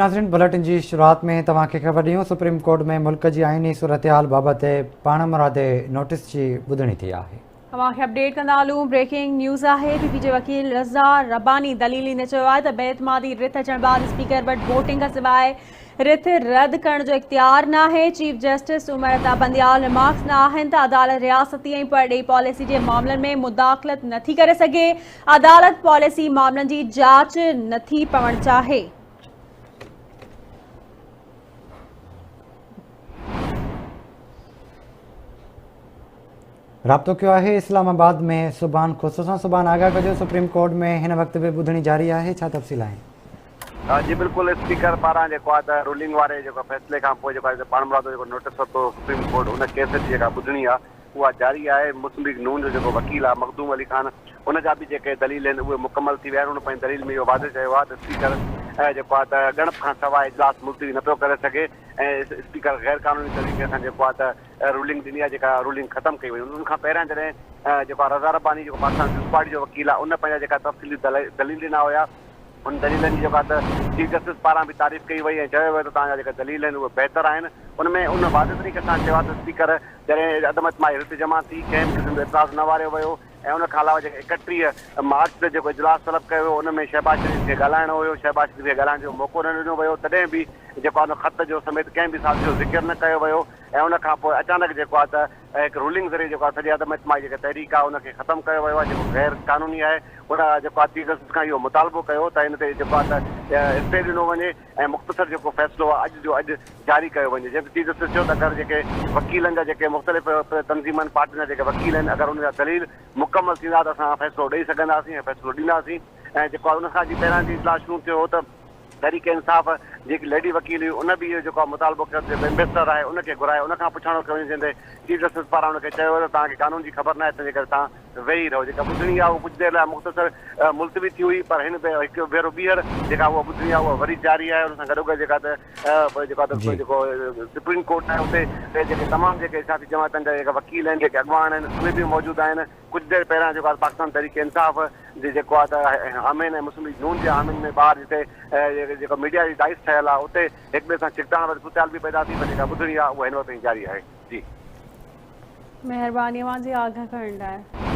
ناظرين بليٽن جي شروعات ۾ توهان کي خبر ڏيون سپريم ڪورٽ ۾ ملڪ جي آئيني صورتحال بابت پاڻمرادي نوٽيس جي ٻڌڻي ٿي آهي. اوهان کي اپڊيٽ ڪندا هلون بريڪنگ نيوز آهي پي پي جي وڪيل رضا رباني دليل ڏيندي چيو آهي ته بي اعتمادي رٿ اچڻ بعد اسپيڪر وٽ ووٽنگ کان سواء رٿ رد ڪرڻ جو اختيار ناهي. Chief justice Umar Ata Bandial remarks ڏنا آهن ته عدالت رياستي ۽ پرڏيهي پاليسي جي معاملن ۾ مداخلت نٿي ڪري سگهي، عدالت پاليسي معاملن جي جاچ نٿي پوڻ چاهي. رابطو ڪيو آهي اسلام آباد ۾ سبحان کوسو سان. سبحان آگاهه ڪجو سپريم ڪورٽ ۾ هن وقت به ٻڌڻي جاري آهي ڇا تفصيل آهن؟ جي بلڪل اسپيڪر پاران جيڪو آهي ته رولنگ واري جيڪو فيصلي کان پوء جيڪو آهي ته پاڻمرادو جيڪو نوٽيس ورتو سپريم ڪورٽ ان ڪيس جي جيڪا ٻڌڻي آهي اها جاري آهي مسلم ليگ نون جو جيڪو وڪيل آهي مخدوم علي خان ان جا به جيڪي دليل آهن اهي مڪمل ٿي ويا آهن ان پنهنجي دليل ۾ اهو واضح چيو آهي ته اسپيڪر جيڪو آهي ته ڳڻپ کان سواء اجلاس ملتوي نه پيو ڪري سگهي ۽ اسپيڪر غير قانوني طريقي سان جيڪو آهي ته رولنگ ڏني آهي جيڪا رولنگ ختم ڪئي وئي ان کان پهريان جڏهن جيڪو آهي رضا رباني جيڪو پاڪستان پيپلز پارٽي جو وڪيل آهي ان پنهنجا جيڪا تفصيلي دليل ڏنا هيا ان دليلن جي جيڪو آهي ته چيف جسٽس پاران به تعريف ڪئي وئي ۽ چيو ويو ته توهان جا جيڪا دليل آهن اهي بهتر آهن. ان ۾ ان واضح طريقي سان چيو آهي ته اسپيڪر جڏهن عدم اعتمادي رٿ جمع ٿي ڪنهن به قسم جو اعتراض نه واريو ويو ۽ ان کان علاوه جيڪي 31 مارچ تي جيڪو اجلاس طلب ڪيو ويو ان ۾ شهباز شريف کي ڳالهائڻو هيو شهباز شريف کي ڳالهائڻ جو موقعو نه ڏنو ويو تڏهن به جيڪو آهي ان خط جو سميت ڪنهن به سازش جو ذڪر نه ڪيو ويو ۽ ان کان پوء اچانڪ جيڪو آهي ته هڪ رولنگ ذريعي جيڪو آهي سڄي عدم اعتمادي جيڪا تحريڪ آهي ان کي ختم ڪيو ويو آهي جيڪو غير قانوني آهي ان جيڪو آهي چيف جسٽس کان اهو مطالبو ڪيو ته ان تي جيڪو آهي ته اسٽي ڏنو وڃي ۽ مختصر جيڪو فيصلو آهي اڄ جو اڄ جاري ڪيو وڃي جنهن تي چيف جسٽس چيو ته اگر جيڪي وڪيلن جا جيڪي مختلف تنظيمن پارٽين جا جيڪي وڪيل آهن اگر ان جا دليل مڪمل ٿيندا ته اسان فيصلو ڏئي سگهنداسين ۽ فيصلو ڏينداسين ۽ جيڪو آهي ان کان جي پهريان جي اجلاس شروع ٿيو هو ته تحريڪ انصاف جي هڪ ليڊي وڪيل هئي ان به اهو جيڪو آهي مطالبو ڪيو ته جيڪو ايمبيسڊر آهي ان کي گهرائي ان کان پڇاڻو ڪيو وڃي جنهن تي چيف جسٽس پاران ان کي چيو ويو ته توهان کي قانون جي خبر ناهي تنهنجي ڪري توهان ويهي رهو جيڪا ٻڌڻي آهي اها ڪجهه دير لاء مختصر ملتوي ٿي هئي پر هن هڪ ڀيرو ٻيهر جيڪا اها ٻڌڻي آهي اها وري جاري آهي ان سان گڏوگڏ جيڪا ته جيڪا ته جيڪو سپريم ڪورٽ آهي اتي جيڪي تمام جيڪي سياسي جماعتن جا جيڪا وڪيل آهن جيڪي اڳواڻ آهن اهي به موجود آهن. ڪجهه دير پهريان جيڪو آهي پاڪستان تحريڪ انصاف جي جيڪو آهي ته حامين ۽ مسلم ليگ نون جي حامين ۾ ٻاهر جتي جيڪو ميڊيا جي ڊائس ٺهيل آهي اتي هڪ ٻئي سان ڇڪتاڻ واري صورتحال به پيدا ٿي پر جيڪا ٻڌڻي آهي اها هن وقت تائين جاري آهي. جي. مهرباني اوهان جي آگاهه ڪرڻ لاء.